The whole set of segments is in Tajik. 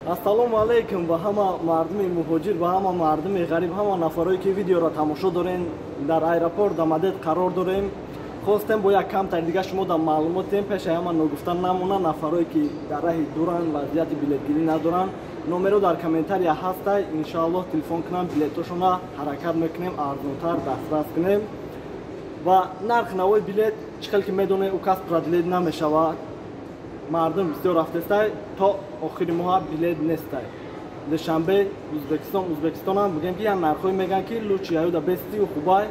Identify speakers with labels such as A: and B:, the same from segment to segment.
A: Ассалому алайкум ба ҳама мардуми муҳоҷир, ба ҳама мардуми ғариб, ҳама нафарое ки видеоро тамошо дорен. Дар аэропорт Домодед қарор дорем. Хостем бо як камтар дига шумо дар маълумот диҳем, пеши ҳама ногуфта намона. Нафарое ки дар раҳи дуранд, вазъияти билетгирӣ надоранд, номеро дар комментария ҳаста, иншоаллоҳ телефон кунам, билетошона ҳаракат мекунем арзонтар дастрас кунем. Ва нарх навои билет чӣ хел ки медонед, указ продлить намешавад. Мардум бисёр рафтестай, то охири моҳа билет нестай. Душанбе, Узбекистон, Узбекистонам бигем ки як нархҳое мегӯянд ки лучи аюда бестию хубай,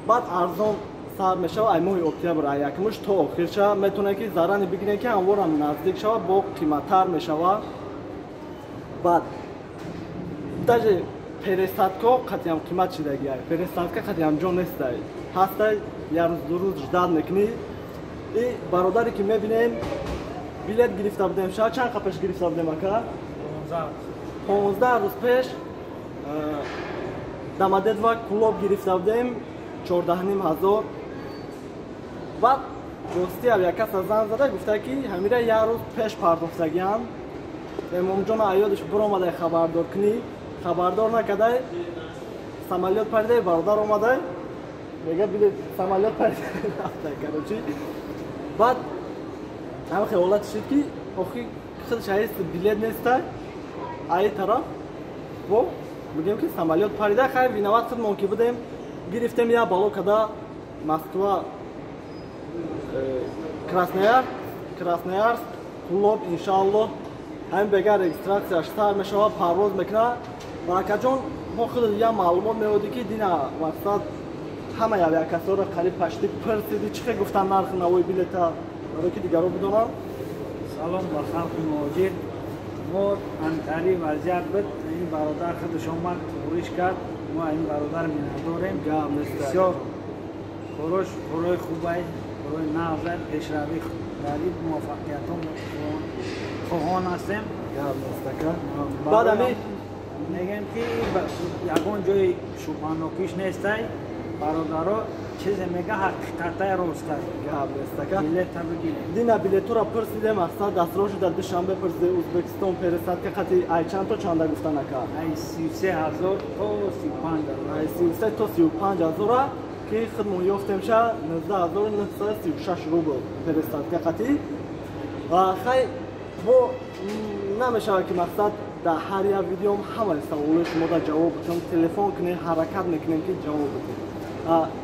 A: баъд арзон сар мешава ай моҳи октябр, ай якумуш то охир шава. Метавонед ки зарани бигирем ки ҳамворам наздик шава, бо қиматтар мешава. Баъд даже пересадка қатъиам қимат шидагиай, пересадка қатъиам ҷо нестай, ҳастай як рӯз ду рӯз ждать мекунӣ. И бародаре ки мебинем, билет гирифта будем, шояд чанд қа пеш гирифта будем, ака? 15 рӯз пеш Домодедово Кӯлоб гирифта будем, 14,5 ҳазор. Баъд рости авиакасса занг зада гуфта ки ҳамира як рӯз пеш пардохтагиам. Эмомҷон аёдаш биромадай хабардор кунӣ, хабардор накардай, самолёт паридай. Бародар омадай, мега билет самолёт паридай рафтай. Короче, баъд ҳама хел ҳолат шид ки охи худаш аист билет нестай, аи тараф бо бигем ки самолёт парида. Хайр, виноват худмон ки будем, гирифтем як бало када Москва Красноярск Кӯлоб. Иншааллоҳ, ҳамин бега регистрацияш сар мешавад, парвоз мекунад. Ва акаҷон, мо худ як маълумот меодӣ ки дина мақсад ҳамаи авиакассаро қариб пашти пурсиди, чӣ хел гуфтан нархи навои билета, барое ки дигаро бидонанд.
B: Салом ба халқи муҳоҷир. Мо антари вазъият буд, ин бародар худаш омад, туғриш кард. Мо ин бародар миннатдорем.
A: Гап нест.
B: Бисёр корош корои хубай, корои нағзай, пешравӣ дар ин муваффақиятҳо хоҳон ҳастем.
A: Гап нест, ака. Баъд ами
B: мегӯем ки ягон ҷои шубҳанокиш нестай. Бародаро чизе мега, ҳақиқатай, ростай.
A: Гап нест, ака.
B: Билета бигирем.
A: Дина билетора пурсидем, мақсад дастро шуда Душанбе пурсиде, Узбекистон пересадка қати ай чанд то чанда гуфтан, ака?
B: Ай 33 ҳазор то 35 ҳазор.
A: Ай 33 то 35 ҳазора, ки худмон ёфтемша 19 936 рубл пересадка қати. Ва хай, бо намешавад ки мақсад дар ҳар як видеом ҳамаи саволои шумо дар ҷавоб битам. Телефон кунед, ҳаракат мекунем ки ҷавоб битем.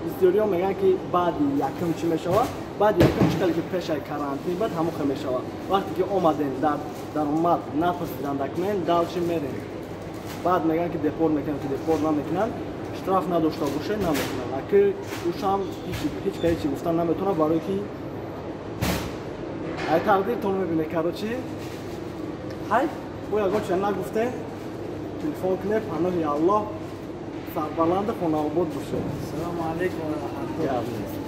A: Бисёриҳо мегӯянд ки баъди якум чӣ мешавад. Баъди якум чӣ хеле ки пешаи карантин баъд ҳамон хел мешавад. Вақте ки омадем, дар даромад напурсидан документ, дальше мерем. Баъд мегӯянд ки депорт мекунам, ки депорт намекунанд, штраф надошта боше намекунанд. Аки ушам ҳеҷ ка ҳечи гуфтан наметавонад, барое ки ай тақдиртон мебине. Короче, ҳай, бо ягон чиза нагуфтем, телефон кунед. Паноҳи Аллоҳ, сарбаланду хонаобод бошед.
B: Ассалому алайкум ва раҳматуллоҳ.